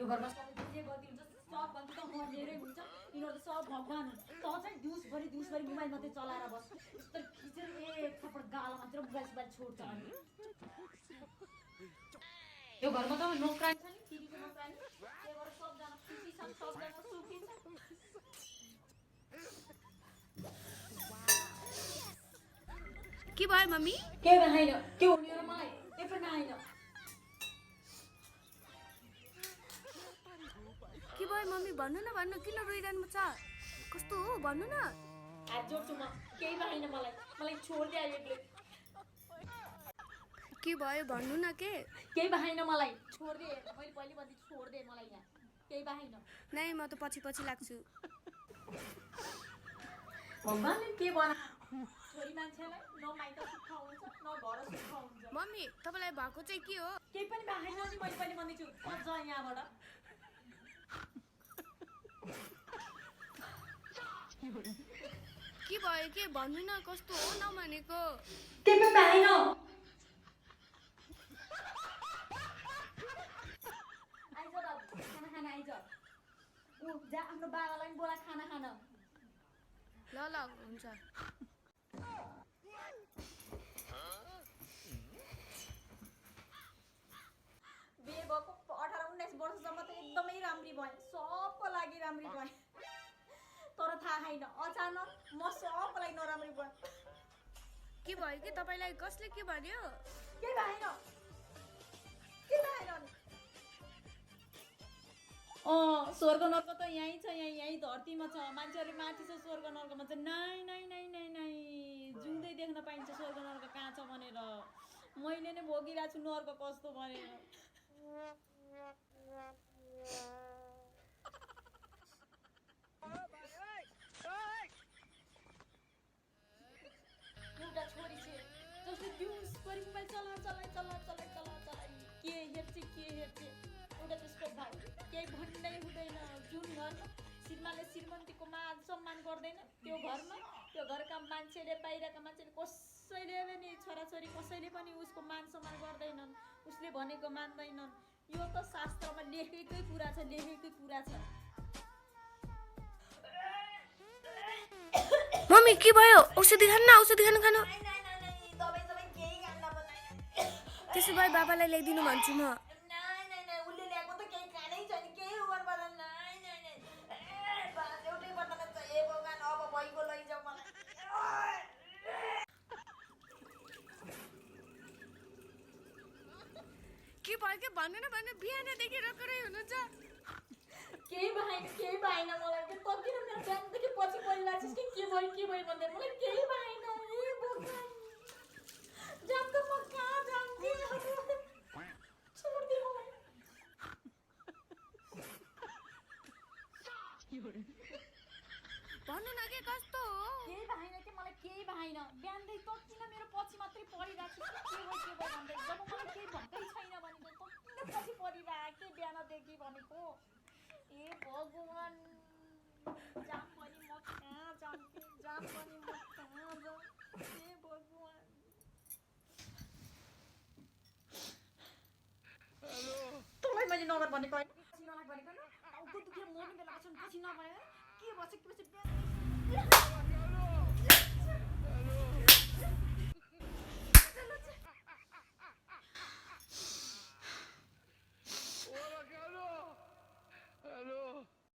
यो घरमा सबै जे गल्ती हुन्छ सब गल्ती त मरेरै हुन्छ यिनीहरू त सब भगवान हुन् त चाहिँ दिउँसभरि मोबाइल मात्रै चलाएर बस यस्तो खिचेर एक थप्पड गाला मात्र मोबाइल छोड्छ अनि यो घरमा त नोक्रानी छ नि तिरीको नोक्रानी त्यही भएर सबजना खुसी छन् सबजना सुखी छन् के भयो मम्मी के भएन के हुने र मलाई के पनि आएन के भयो मम्मी भन्नु न किन रोइरहनु छ कस्तो हो भन्नु न हात जोड्छु म केही भएन मलाई छोड्दे एक्लै के भयो भन्नु न केही भएन मलाई छोड्दे मैले पहिले भन्दै छोड्दे मलाई यहाँ केही भएन नै म त पछि लाग्छु भगवानले के बना छोरी मान्छेलाई न माइत सुख हुन्छ न घर सुख हुन्छ मम्मी तपाईलाई भएको चाहिँ के हो केही पनि भएन नि मैले पहिले भन्दैछु पज यहाँबाट के भयो के भन्नु न कस्तो हो नभनेको केही पनि भएन आइज खाना खाना आइज ऊ जा आफ्नो बाबालाई बोला खाना खान ल हुन्छ बिहे भएको 18-19 वर्षसम्म त एकदमै राम्री भएँ सबको लागि राम्री भएँ तर थाहा छैन अचानक म सबको लागि नराम्री भएँ के भयो कि तपाईलाई कसले के भन्यो के भएन स्वर्ग नर्क त यहीँ छ यहीँ धरतीमा छ मान्छेहरूले माथि छ स्वर्ग नर्कमा चाहिँ नै जिउँदै देख्न पाइन्छ स्वर्ग नर्क कहाँ छ भनेर मैले नै भोगिरहेको छु नर्क कस्तो भनेर एउटा छोरी छ जसले दिउँसभरि मोबाइल चला के हेर्छ एउटा त्यसको भाइ केही भन्नै हुँदैन जुन घरमा श्रीमानले श्रीमन्तीको मान सम्मान गर्दैन त्यो घरका मान्छेले बाहिरका मान्छेले कसैले पनि छोराछोरी कसैले पनि उसको मान सम्मान गर्दैनन् उसले भनेको मान्दैनन् यो त शास्त्रमा लेखेकै कुरा छ मम्मी के भयो औषधि खानु त्यसो भए बाबालाई ल्याइदिनु भन्छु म के भयो के भन्नु न बिहानदेखि रोक्रै हुनुहुन्छ केही भएन मलाई के तकिन मेरो बिहानदेखि पछि परिरहेको छ के भयो भन्दै मलाई केही भएन ए भगवान जाम त म कहाँ जान्थे छोड्दे मलाई भन्नु न के कस्तो हो केही भएन के मलाई केही भएन बिहानदेखि तकिन मेरो पछि मात्रै परिरहेको छ के भयो भन्दै जब मलाई केही भएकै छैन भनेको तकिन पछि परिरहेको के बिहानदेखि भनेको ए भगवान जाम पनि म कहाँ जान्थे ए भगवान तँलाई मैले नगर भनेको होइन पछि नगर भनेको न टाउको दुखेर मर्ने बेला पछि नभएर के भन्छ